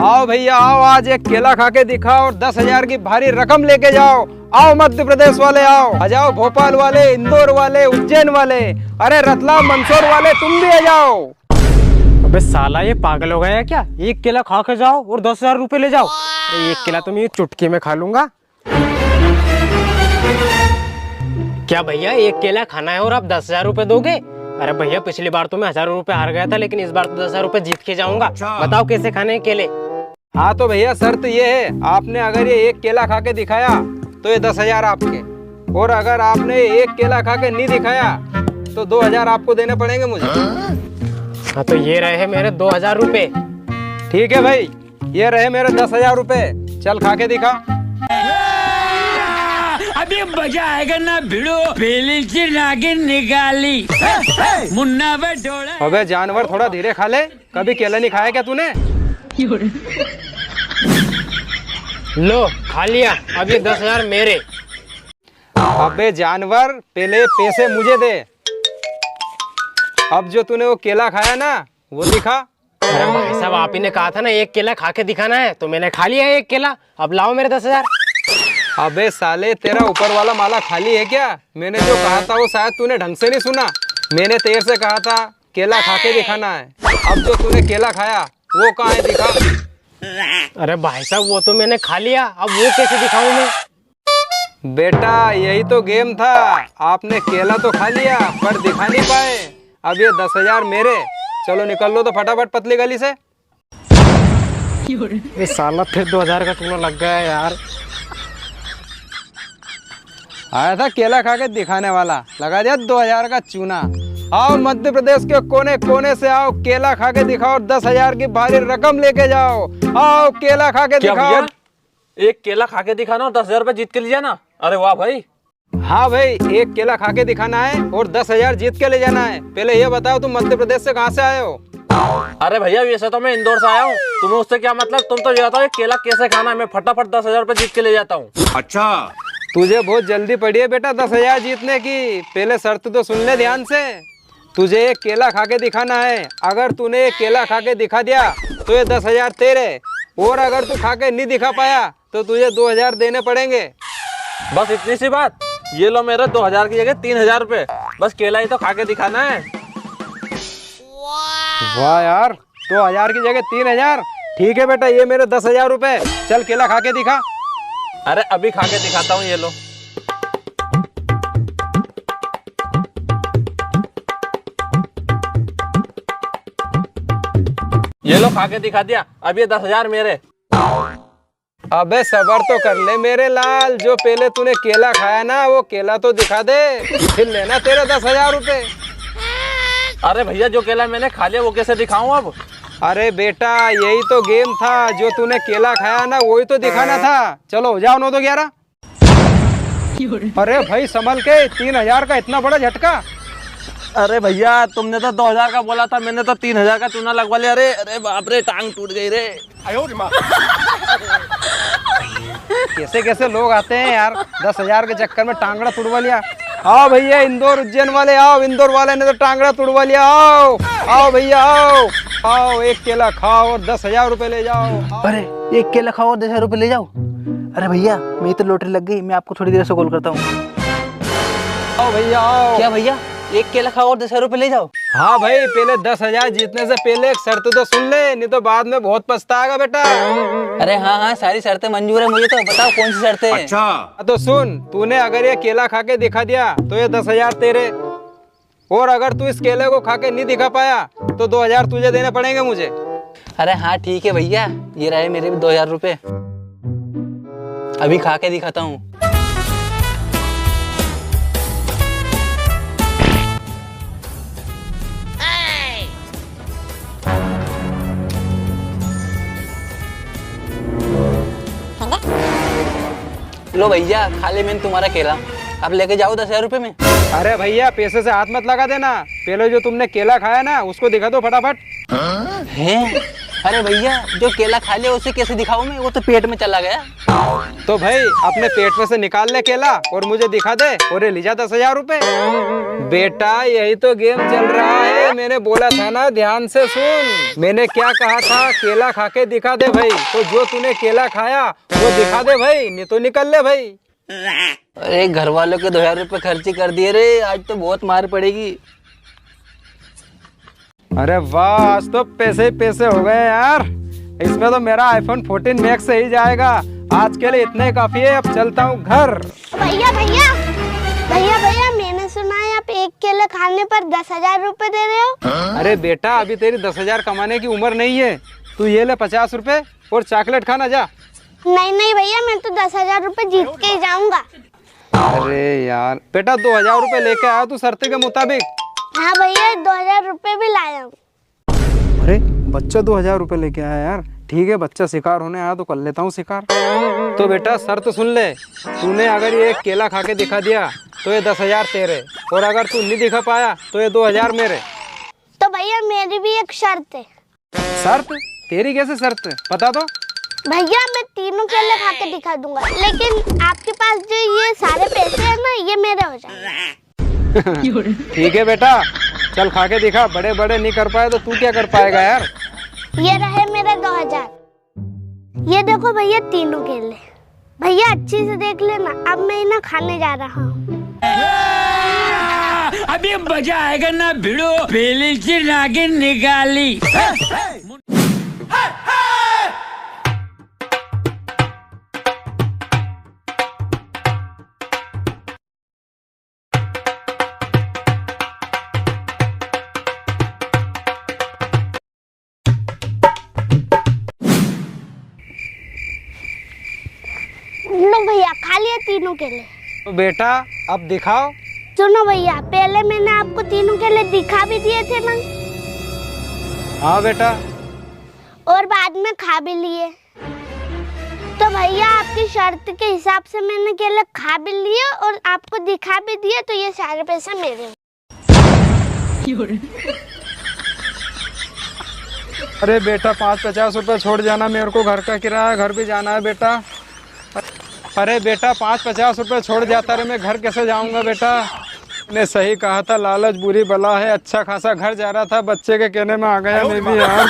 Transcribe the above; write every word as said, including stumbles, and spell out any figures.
आओ भैया आओ, आज एक केला खा के दिखाओ और दस हजार की भारी रकम लेके जाओ। आओ मध्य प्रदेश वाले आओ, आ जाओ भोपाल वाले, इंदौर वाले, उज्जैन वाले, अरे रतलाम मंदसौर वाले तुम भी आ जाओ। अबे साला, ये पागल हो गया है क्या? एक केला खा के जाओ और दस हजार रुपए ले जाओ। अरे एक केला तो मैं ये चुटकी में खा लूंगा। क्या भैया, एक केला खाना है और आप दस हजार रुपए दोगे? अरे भैया, पिछली बार तो मैं हजारों रुपए हार गया था, लेकिन इस बार तो दस हजार रुपए जीत के जाऊंगा। अच्छा। बताओ कैसे खाने हैं केले? हाँ तो भैया, शर्त ये है, आपने अगर ये एक केला खा के दिखाया तो ये दस हजार आपके, और अगर आपने एक केला खा के नहीं दिखाया तो दो हजार आपको देने पड़ेंगे मुझे। हाँ, तो ये रहे मेरे दो हजार रुपए। ठीक है भाई, ये रहे मेरे दस हजार रुपए। चल, खा के दिखा। अभी मजा आएगा ना भिड़ो, पहली से नागिन निकाली। मुन्ना बटोला। अबे जानवर, थोड़ा धीरे खा ले, कभी केला नहीं खाया क्या तूने? लो, खा लिया। अब ये दस हजार मेरे। अबे जानवर, पहले पैसे मुझे दे। अब जो तूने वो केला खाया ना, वो दिखा। अरे भाई साहब, आप ही ने कहा था ना एक केला खा के दिखाना है, तो मैंने खा लिया एक केला। अब लाओ मेरे दस हजार। अबे साले, तेरा ऊपर वाला माला खाली है क्या? मैंने जो कहा था वो शायद तूने ढंग से नहीं सुना। मैंने तेरे से कहा था केला खा के दिखाना है। अब जो तूने केला खाया वो कहाँ है, दिखा। अरे भाई साहब, वो तो मैंने खा लिया, अब वो कैसे दिखाऊं मैं? बेटा, यही तो गेम था। आपने केला तो खा लिया पर दिखा नहीं पाए। अब ये दस हजार मेरे। चलो निकल लो तो फटाफट पतली गली से। ये साला फिर दो हजार का चूना लग गया है यार। आया था केला खा के दिखाने वाला, लगा दिया दो हजार का चूना। आओ मध्य प्रदेश के कोने कोने से आओ, केला खा के दिखाओ और दस हजार की भारी रकम लेके जाओ। आओ केला खा के क्या दिखाओ। भैया, एक केला खा के दिखाना और दस हजार रुपए जीत के ले जाना। अरे वाह भाई। हाँ भाई, एक केला खा के दिखाना है और दस हजार जीत के ले जाना है। पहले ये बताओ, तुम मध्य प्रदेश से कहाँ से आए हो? अरे भैया, वैसे तो मैं इंदौर से आया हूँ, तुम्हें उससे क्या मतलब? तुम तो ये बताओ, ये केला कैसे खाना है, मैं फटाफट दस हजार रुपए जीत के ले जाता हूँ। अच्छा। तुझे बहुत जल्दी पड़ी है बेटा दस हजार जीतने की, पहले शर्त तो सुन ले ध्यान से। तुझे एक केला खा के दिखाना है, अगर तूने एक केला खा के दिखा दिया तो ये दस हजार तेरे, और अगर तू खा के नहीं दिखा पाया तो तुझे दो हजार देने पड़ेंगे। बस इतनी सी बात? ये लो मेरे दो हजार की जगह तीन हजार रुपए, बस केला ही तो खा के दिखाना है। वाह यार, दो हजार की जगह तीन हजार। ठीक है बेटा, ये मेरे दस हजार रुपए, चल केला खा के दिखा। अरे अभी खा के दिखाता हूँ, ये लो। ये लो, खा के दिखा दिया। अब ये दस हजार मेरे। अबे सबर तो कर ले मेरे लाल, जो पहले तूने केला खाया ना, वो केला तो दिखा दे, फिर लेना तेरे दस हजार रुपए। अरे भैया, जो केला मैंने खा लिया, वो कैसे दिखाऊं अब? अरे बेटा, यही तो गेम था, जो तूने केला खाया ना, वही तो दिखाना था। चलो, जाओ नौ दो ग्यारह। अरे भाई, संभल के, तीन हजार का इतना बड़ा झटका। अरे भैया, तुमने तो दो हजार का बोला था, मैंने तो तीन हजार का चूना लगवा लिया रे। अरे बाप रे, टांग टूट गई रे। कैसे कैसे लोग आते हैं यार, दस हजार के चक्कर में टांगड़ा तुड़वा लिया। आओ भैया, इंदौर उज्जैन वाले आओ, इंदौर वाले ने तो टांगड़ा तुड़वा लिया। आओ, आओ भैया, आओ, आओ, एक केला खाओ और दस हजार रुपए ले जाओ। अरे, एक केला खाओ और दस हजार रुपए ले जाओ। अरे भैया, मेरी तो लॉटरी लग गई, मैं आपको थोड़ी देर से कॉल करता हूँ। आओ भैया, आओ। क्या भैया, एक केला खाओ और दस हजार रुपए ले जाओ? हाँ भाई, पहले दस हजार जीतने से पहले एक शर्त तो सुन ले, नहीं तो बाद में बहुत पछताएगा बेटा। अरे हाँ हाँ, सारी शर्तें मंजूर है मुझे तो, बताओ कौन सी शर्तें हैं? अच्छा। हाँ तो सुन, तूने अगर ये केला खा के दिखा दिया तो ये दस हजार तेरे, और अगर तू इस केले को खा के नहीं दिखा पाया तो दो हजार तुझे देने पड़ेंगे मुझे। अरे हाँ ठीक है भैया, ये रहे मेरे भी दो हजार रुपए, अभी खा के दिखाता हूँ। लो भैया, खा ले मैंने तुम्हारा केला, अब लेके जाओ दस हजार रुपए में। अरे भैया, पैसे से हाथ मत लगा देना, पहले जो तुमने केला खाया ना, उसको दिखा दो फटाफट। हैं? अरे भैया, जो केला खा लिया उसे कैसे दिखाऊं मैं? वो तो पेट में चला गया। तो भाई, अपने पेट में से निकाल ले केला और मुझे दिखा दे और ये ले जा दस हजार रुपए। बेटा, यही तो गेम चल रहा है, मैंने बोला था ना, ध्यान से सुन। मैंने क्या कहा था, केला खा के दिखा दे भाई। तो जो तूने केला खाया वो दिखा दे भाई, नहीं तो निकल ले भाई। अरे, घर वालों के दो हजार रुपए खर्ची कर दिए रे, आज तो बहुत मार पड़ेगी। अरे वाह, आज तो पैसे ही पैसे हो गए यार। इसमें तो मेरा iPhone fourteen Max ही जाएगा। आज के लिए इतना ही काफी है, अब चलता हूँ घर। भैया, भैया, भैया, भैया, मैंने सुना है आप एक केले खाने पर दस हजार रुपए दे रहे हो। अरे बेटा, अभी तेरी दस हजार कमाने की उम्र नहीं है, तू ये ले पचास रुपए और चॉकलेट खाना जा। नहीं, नहीं भैया, मैं तो दस हजार रुपए जीत के ही जाऊंगा। अरे यार बेटा, दो हजार रुपए लेके आया तू शर्त के मुताबिक? हाँ भैया, दो हजार रुपए भी लाया हूँ। अरे, बच्चा दो हजार रुपए लेके आया यार। ठीक है, बच्चा शिकार होने आया तो कर लेता हूँ शिकार। तो बेटा, शर्त सुन ले, तूने अगर ये एक केला खा के दिखा दिया तो ये दस हजार तेरे, और अगर तू नहीं दिखा पाया तो ये दो हजार मेरे। तो भैया, मेरी भी एक शर्त है। शर्त? तेरी कैसे शर्त? बता तो। भैया, मैं तीनों केले खा के दिखा दूंगा, लेकिन आपके पास जो ये सारे पैसे हैं ना, ये मेरे हो जाएंगे। ठीक है बेटा, चल खा के दिखा। बड़े बड़े नहीं कर पाए तो तू क्या कर पाएगा यार? ये रहे मेरे दो हजार। ये देखो भैया, तीनों केले। भैया, अच्छे से देख लेना, अब मैं इन्हें खाने जा रहा हूँ। अभी मजा आएगा ना भिड़ो, पहले से नागिन निकाली। लो भैया, खा लिए तीनों केले। तो बेटा, अब दिखाओ। सुनो भैया, पहले मैंने आपको तीनों केले दिखा भी दिए थे ना। हाँ बेटा। और बाद में खा भी लिए। तो भैया, आपकी शर्त के हिसाब से मैंने केले खा भी लिए और आपको दिखा भी दिए, तो ये सारे पैसे मेरे। अरे बेटा, पाँच पचास रुपए छोड़ जाना मेरे को, घर का किराया, घर भी जाना है बेटा। अरे बेटा, पाँच पचास रुपए छोड़ जाता रे, मैं घर कैसे जाऊंगा बेटा? ने सही कहा था, लालच बुरी बला है। अच्छा खासा घर जा रहा था, बच्चे के कहने में आ गया मैं भी यार।